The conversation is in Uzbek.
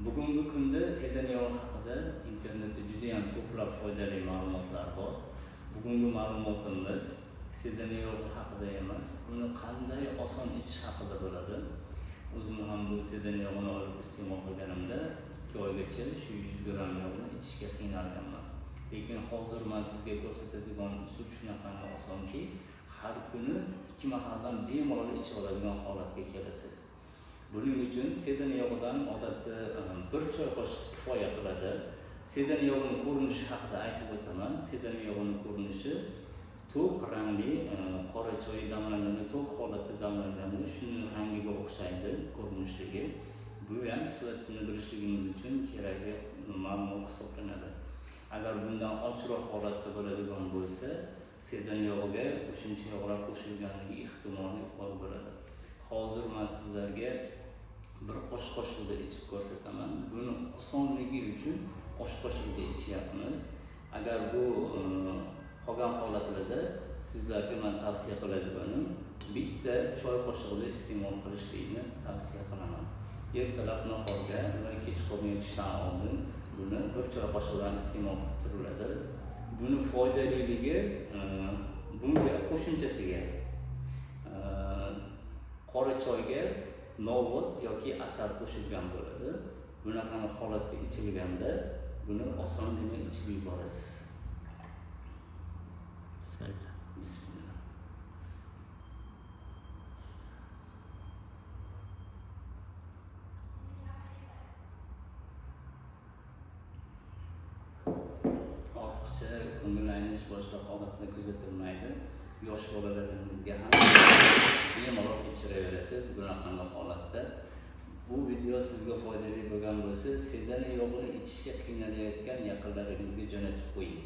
Bugungi kunda sedana yog'i haqida internetda juda ham ko'plab foydali ma'lumotlar bor. Bugungi ma'lumotimiz sedana yog'i haqida emas, uni qanday oson ichish haqida bo'ladi. O'zim ham bu sedana yog'ini olib iste'mol qilganimda 2 oygacha shu 100 gramm yog'ni ichishga qiynalganman. Lekin hozir men sizga ko'rsatadigan usul shunaqangi osonki, har kuni 2 mahaldan bemalol icha oladigan holatga kelasiz. Buning uchun sedana yog'idan odatda 1 choy qoshiq kifoya qiladi. Sedana yog'ining ko'rinishi haqida aytib o'taman. Sedana yog'ining ko'rinishi to'q rangli, qora choy damlanganda, to'q holatda damlanganda shuning rangiga o'xshaydi ko'rinishligi. Bu ham sifatini bilishligingiz uchun kerakli ma'lumot hisoblanadi. Agar bundan ochroq holatda bo'ladigan bo'lsa, sedana yog'iga qo'shimcha yog'lar qo'shilganligi ehtimoli yuqori bo'ladi. Hozir men sizlarga bir osh qoshig'ida ichib ko'rsataman. Buni osonligi uchun osh qoshig'ida ichyapmiz. Agar bu qolgan holatlarda sizlarga men tavsiya qiladiganim bitta choy qoshig'ida iste'mol qilishlikni tavsiya qilaman. Ertalab nahorga va kechqurun yotishdan oldin buni bir choy qoshig'idan iste'mol qilib turiladi. Buni foydaliligi bunga qo'shimchasiga qora choyga novvot yoki asal qo'shilgan bo'ladi. Bunaqa holatda ichilganda buni osongina ichib yuborasiz. Bismillah. Bismillah. Ortiqcha ko'ngil aynish boshqa holatda kuzatilmaydi. Yosh bolalaringizga ham bemalol ichiraverasiz bunaqangi holatda. Bu video sizga foydali bo'lgan bo'lsa, sedana yog'ini ichishga qiynalayotgan yaqinlaringizga jo'natib qo'ying.